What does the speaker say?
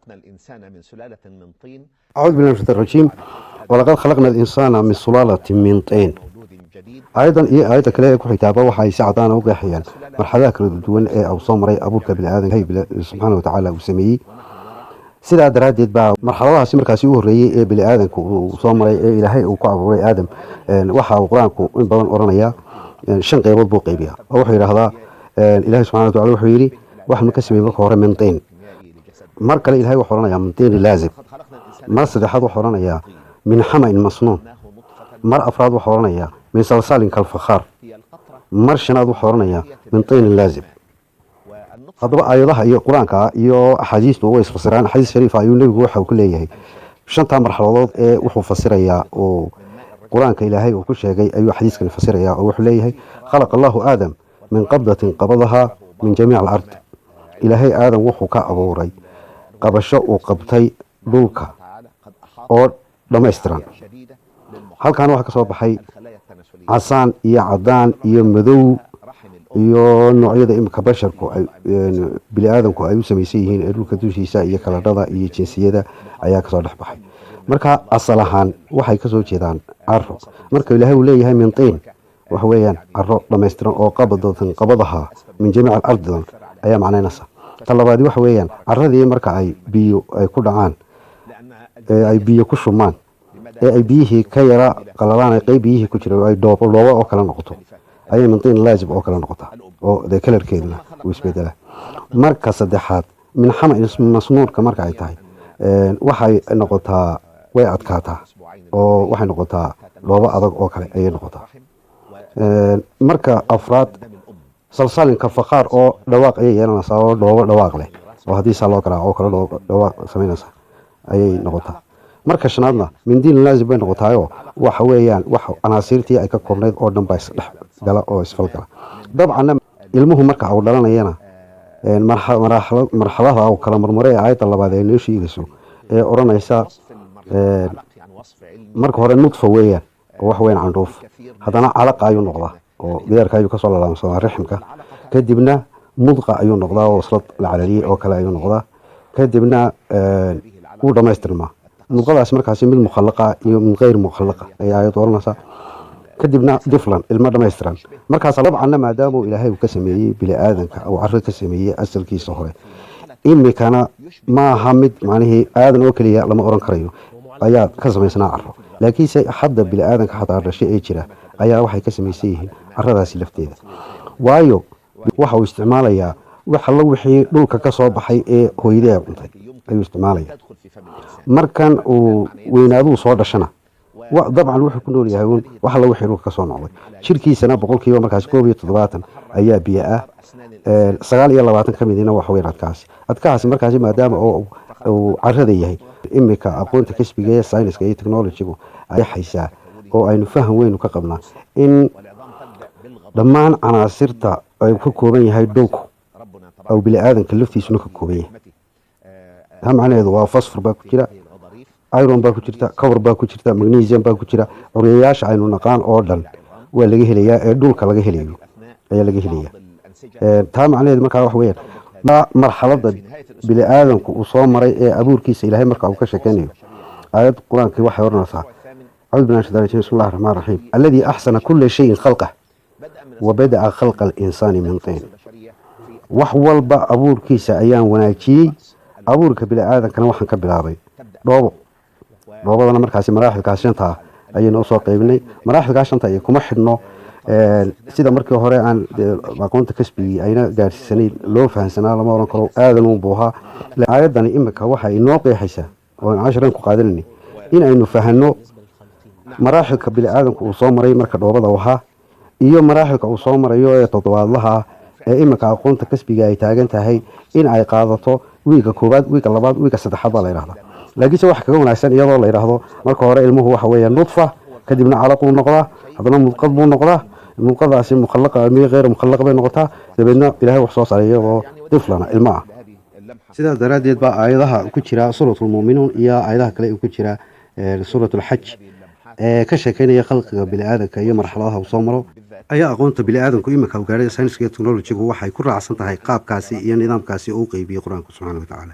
خلقنا الإنسان من سلالة من طين. أعوذ بالله من الشيطان الرجيم. ولقد خلقنا الإنسان من سلالة من طين. مولود جديد. Aayadan iyo aayadda kale ee ku xigtaaba waxa ay si cadaan u qeexayaan marxaladaha kala duwan ee uu soo maray abuurka bini'aadanka Subxaana wa Tacaala uu sameeyey. Sidaa daraaddeed baa marxaladahaasi markaasi u horreeyey ee bini'aadanku uu soo maray ee Ilaahay uu ku abuuray Aadam, waxa uu Qur-aanku in badan odhanayaa shan qeybood buu qaybiyaa, oo wuxuu yidhaahdaa Ilaahay Subxana wa Tacala wuxuu yidhi: waxaanu ka sameeyey marka hore من طين. Mar kale Ilahay wuxuu odhanayaa من طين لازب. Mar saddexaad wuxuu odhanayaa من حمإ مسنون. Mar afraad wuxuu odhanayaa من صلصال كالفخار. Mar shanaad wuxuu odhanayaa من طين لازب. Haddaba aayadaha iyo Qur-aanka iyo axaadiistu way isfasiraan. Xadiis shariifa ayuu Nebigu waxa uu ku leeyahay shantaa marxaladood ee wuxuu fasirayaa oo Qur-aanka Ilaahay uu ku sheegay ayuu xadiiskani fasirayaa, oo wuxuu leeyahay: خلق الله آدم من قبضة قبضها من جميع الأرض. Ilaahay Aadam wuxuu ka abuuray qabasho uu qabtay dhulka oo dhammaystiran. Halkan waxaa ka soo baxay casaan iyo cadaan iyo madow iyo noocyada imika basharku ay bini aadamku ay u samaysan yihiin ee dhulka dushiisa iyo kaladhada iyo jinsiyada ayaa kasoo dhex baxay. Marka asal ahaan waxay kasoo jeedaan caro. Marka Ilaahay uu leeyahay من طين, waxa weeyaan caro dhammaystiran oo قبضة قبضها من جميع الأرض ayaa macnaynaysa. Ta labaadi waxa weeyaan caradii marka ay biyo ay ku dhacaan ee ay biyo ku shumaan ee ay biyihii ka yara qalalaan, ay qeyb biyihii ku jira oo ay dhoobo dhoobo oo kale noqoto, ayay من طين لازب oo kale noqotaa, oo dee kalarkeeduna uu isbedelaa. Marka saddexaad من حمإ مسنون-ka marka ay tahay, waxay noqotaa, way adkaataa oo waxay noqotaa dhoobo adag oo kale ayay noqotaa. Marka afraad صلصال كالفخار oo dhawaaq ayay yeelanaysaa, oo dhoobo dhawaaq leh oo haddii saa loo garaaco oo kale dhawaaq samaynaysa ayay noqotaa. Marka shanaadna من طين لازب bay noqotaayoo waxa weeyaan wax anaasiirtii ay ka koobnayd oo dhan baa isdhex gala oo isfalgala. Dabcanna ilmuhu marka uu dhalanayana marxaladaha uu kala marmaray ee aayadda labaad ay noo sheegayso ee odhanaysa marka hore nudfa weeyaan oo wax weyn candhuuf, haddana calaqa ayuu noqdaa oo gidaarka ayuu kasoo lalaamsadaa riximka, kadibna mudqa ayuu noqdaa oo isla la calaliyey oo kale ayuu noqdaa, kadibna wuu dhammaystirmaa. Mudqadaas markaasi mid مخلقة iyo mid غير مخلقة ayay aayaddu odhanaysaa. Kadibna طفلا, ilmo dhammaystiran. Markaas dabcanna maadaama Ilaahay uu ka sameeyey bini aadanka uu caro ka sameeyey asalkiisa hore, imikana maaha mid macnihii aadan oo keliya lama oran karayo ayaa ka samaysnaa caro, laakiinse hadda bini aadanka xataa dhashay ee jira ayaa waxay ka samaysan yihiin caradaasi lafteeda, waayo waxa uu isticmaalayaa wax alla wixii dhulka ka soo baxay ee hooyadii ay cuntay ayuu isticmaalaya. Markan uu weynaaduu soo dhashana dabcan wuxuu ku nool yahay uun wax alla wixii dhulka ka soo noqday. Jirkiisana markaas 71% ayaa biyo ah, 29 ka midina waxa weyn adkaasi. Adkahaasi markaasi maadaama oo uu carada yahay, imika aqoonta kasbiga ee sayniska iyo technology-gu ay haysaa oo aynu faham weynu ka qabnaa in dhammaan canaasirta ay ka kooban yahay dhulku oo bini aadanka laftiisuna ka kooban yahay. Taa macnaheedu waa phosphor baa ku jira, iron baa ku jirta, copper baa ku jirta, magnesium baa ku jira. Curyayaasha aynu naqaan oo dhan waa laga helayaa ee dhulka laga helayo ayaa laga helayaa. Taa macnaheedu markaa waxa weeyaan marxaladda bini aadanku uu soo maray ee abuurkiisa Ilaahay marka uu ka sheekeynayo, aayad Qur-aankii waxay odhanaysaa: أعوذ بالله من الشيطان الرجيم، بسم الله الرحمن الرحيم، الذي أحسن كل شيء خلقه وبدأ خلق الإنسان من طين. Wax walba abuurkiisa ayaan wanaajiyey, abuurka bini aadankana waxaan ka bilaabay dhoobo. Dhoobadana markaasi maraaxilkaas shanta ah ayaynu usoo qaybinay. Maraaxilkaas shanta iyo kuma xidhno sida markii hore aan aqoonta kasbigii ayna gaarsiisanay loo fahansanaa. Lama oran karo aadan uun buu ahaa. Aayaddani imika waxay inoo qeexaysaa oo aan casharan ku qaadanayna in aynu fahanno maraaxilka bini aadanku uu soo maray marka dhoobada ahaa iyo maraaxilka uu soo marayo ee toddobaadlaha ah ee imika aqoonta kasbiga ay taagan tahay in ay qaadato wiiga koowaad, wiiga labaad, wiiga saddexaad baa la yidhahdaa. Laakiinse waxa kaga wanaagsan iyadoo la yidhaahdo marka hore ilmuhu waxa weeye nudfa, kadibna calaquu noqdaa, haddana mudqad buu noqdaa, mudqadaasi مخلقة miyo غير مخلقة bay noqotaa, dabeedna Ilahay wax soo saaray iyadoo طفلا ilmo ah. Sidaas daraaddeed baa aayadaha ku jira Suurat Lmuuminuun iyo aayadaha kale ee ku jira Suurat Alxaj ee ka sheekeynaya khalqiga bini aadanka iyo marxaladaha uu soo maro ayaa aqoonta bini aadanku imika uu gaadhay sayniska iyo technology-gu waxay ku raacsan tahay qaabkaasi iyo nidaamkaasi uu qeybiyey Qur-aanku Subxaana wa Tacaala.